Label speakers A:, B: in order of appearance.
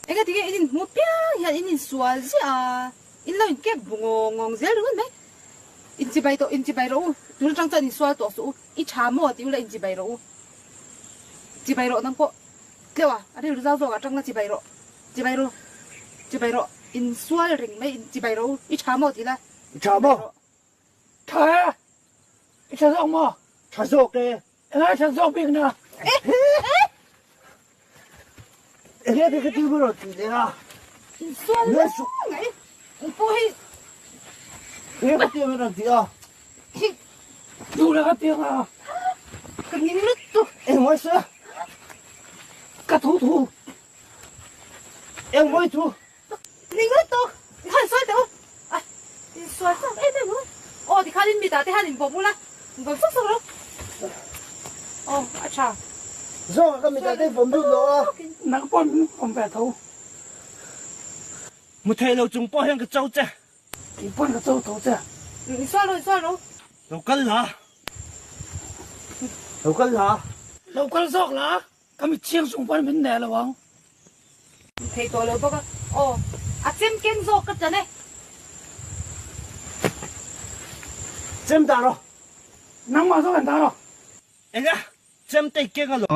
A: Enga tinge in inhmu piang hian in insual ziah a, in lo inkep bu ngawng ngawng zel ringawt mai. Inchibai tawh, inchibai rawh u, tun atang chuan insual tawh suh u, i tha maw ti ula inchibai rawh u. Chibai rawh nang pawh tleuh a, a rilru zau zawk ah tangna chibai rawh, chibai ru, chibai rawh, insual reng mai, inchibai rawh u, i tha maw ti la,
B: I tha maw?
C: Tha e, i tha zawk maw?
B: Tha zawk e.
C: Engai tha zawk bik na?
B: Enge te ka ti maw ti leh a.
A: Insual reng mai, eng pawh hi.
B: Enge ka ti maw ti a.
A: Hi.
C: Duh leh ka ti anga.
A: Ka ning lutuk.
B: Eng mawi sawi a.
C: Ka thu thu.
B: Eng mawi thu.
A: Ning lutuk. Tikhan insual teh u. A, insual chak em em u. Aw tikhan in mitah te hian inbawm ula, inbawm sawk sawk rawh. Aw, a tha.
B: Zawng ka mitah te inbawm lut lo a.
C: Nang pawh min bawm ve tho.
B: Mu thei lo chung pawh hian ka cho che.
C: Kei pawn ka cho tho che.
A: Insual rawh, insual rawh.
B: Lo kal la. Lo kal la.
C: Lo kal zawk la. Ka mit chiang chung pawn min neh lo ang.
A: Thei tawh lo bawk a. Aw, a chem keng zawk ka chan e.
B: Chem dah rawh.
C: Nangmah zawk en dah rawh.
B: Eng a, chem te keng a lo.